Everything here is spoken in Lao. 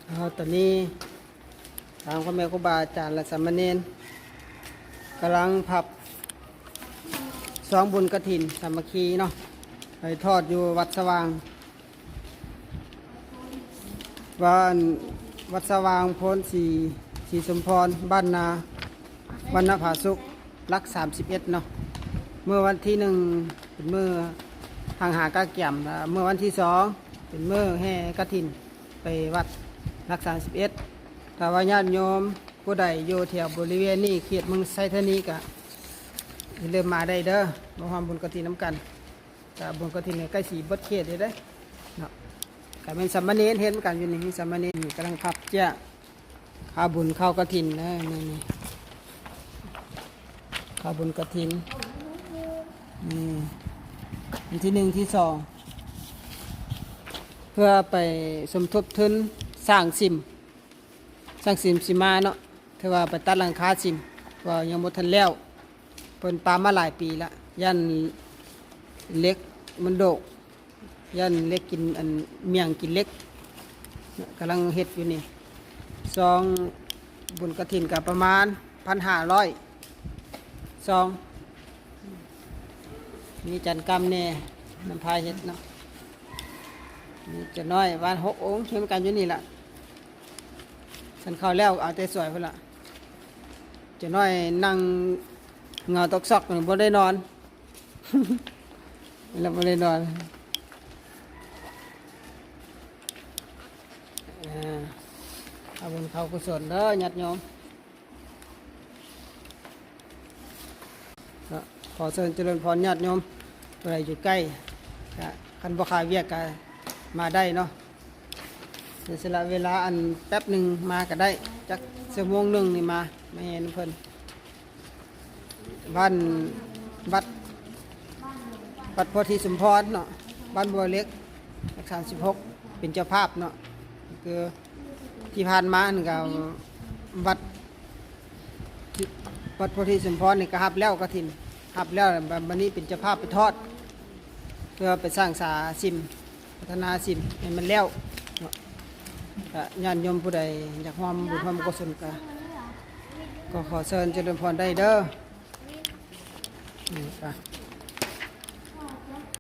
ເອົາ ຕອນນີ້ທາງພໍ່ແມ່ຄູບາອາຈານ ແລະ ສາມະເນນກຳລັງພັບຊອງບຸນກະຖິນສາມັກຄີເນາະ ໄປທອດຢູ່ວັດສະຫວ່າງ ບ້ານ ວັດສະຫວ່າງໂພນສີ ສີສົມພອນ ບ້ານນາ ບ້ານນາຜາສຸກ ຫຼັກສາມສິບເອັດເນາະ. ມື້ວັນທີໜຶ່ງເປັນມື້ຫາງຫາກະກຽມ ແລະ ມື້ວັນທີສອງເປັນມື້ແຫ່ກະຖິນໄປວັດຫຼັກສາມສິບເອັດ. ຖ້າວ່າຍາດໂຍມຜູ້ໃດຢູ່ແຖວບໍລິເວນນີ້ ເຂດເມືອງໄຊທານີ ກະຢ່າລືມມາໄດ້ເດີ ມາຮ່ວມບຸນກະຖິນນຳກັນ. ກະບຸນກະຖິນໃກ້ຊິເບິດເຂດເດ້ເນາະ. ກະແມ່ນສາມະເນນເຮັດນຳກັນຢູ່ນີ້ ມີສາມະເນນກຳລັງພັບເຈ້ຍ ຄ່າບຸນເຂົ້າກະຖິນເດີ ນີ້ ນີ້ ຄ່າບຸນກະຖິນ ນີ້ ອັນທີໜຶ່ງ ທີສອງ ເພື່ອໄປສົມທົບທຶນສ້າງສິມ ຊ່າງສິມຊິມາເນາະ ຖືວ່າໄປຕັດຫຼັງຄາສິມ ເພາະວ່າຍັງບໍ່ທັນແລ້ວ ເພິ່ນປາມາຫຼາຍປີລະ ຢ້ານເຫຼັກມັນໂດກ ຢ້ານເຫຼັກກິນ ອັນ ໝ້ຽງກິນເຫຼັກ ກຳລັງເຮັດຢູ່ນີ້. ຊອງບຸນກະຖິນກະປະມານພັນຫ້າຮ້ອຍຊອງ ມີຈານກຳແດ່ ນຳພາເຮັດເນາະ ມີຈານ້ອຍ ວານຫົກອົງ ເຮັດນຳກັນຢູ່ນີ້ລະ. ສັນເຂົ້າແລ້ວເອົາແຕ່ສວຍພຸ້ນລະ ຈານ້ອຍນັ່ງເຫງົາຕົກຊອກ ບໍ່ໄດ້ນອນ ລະບໍ່ໄດ້ນອນ. ເອົາບຸນເຂົ້າກຸສົນເດີຍາດໂຍມ. ເນາະ ຂໍເຊີນຈະເລີນພອນຍາດໂຍມ ຜູ້ໃດຢູ່ໃກ້ ກະຄັນບໍ່ຄາວຽກກະມາໄດ້ເນາະ ສະຫຼະເວລາອັນແປັບໜຶ່ງມາກະໄດ້ ຈັກຊົ່ວໂມງໜຶ່ງນີ້ມາ ມາແຫ່ນຳເພິ່ນ. ບ້ານ ວັດ ວັດໂພທິສົມພອນເນາະ ບ້ານບົວເຫຼັກ ຫຼັກສາມສິບຫົກ ເປັນເຈົ້າພາບເນາະ ຄືທີ່ຜ່ານມາຫັ້ນກະວັດ ວັດໂພທິສົມພອນນີ້ກະຮັບແລ້ວກະຖິນ ຮັບແລ້ວ ບາດ ບາດນີ້ເປັນເຈົ້າພາບໄປທອດ ເພື່ອໄປສ້າງສາສິມ ພັດທະນາສິມໃຫ້ມັນແລ້ວເນາະ. ກະຍາດໂຍມຜູ້ໃດຢາກຮ່ວມບຸນຮ່ວມກຸສົນກະ ກໍຂໍເຊີນຈະເລີນພອນໄດ້ເດີ. ນີ້ກະ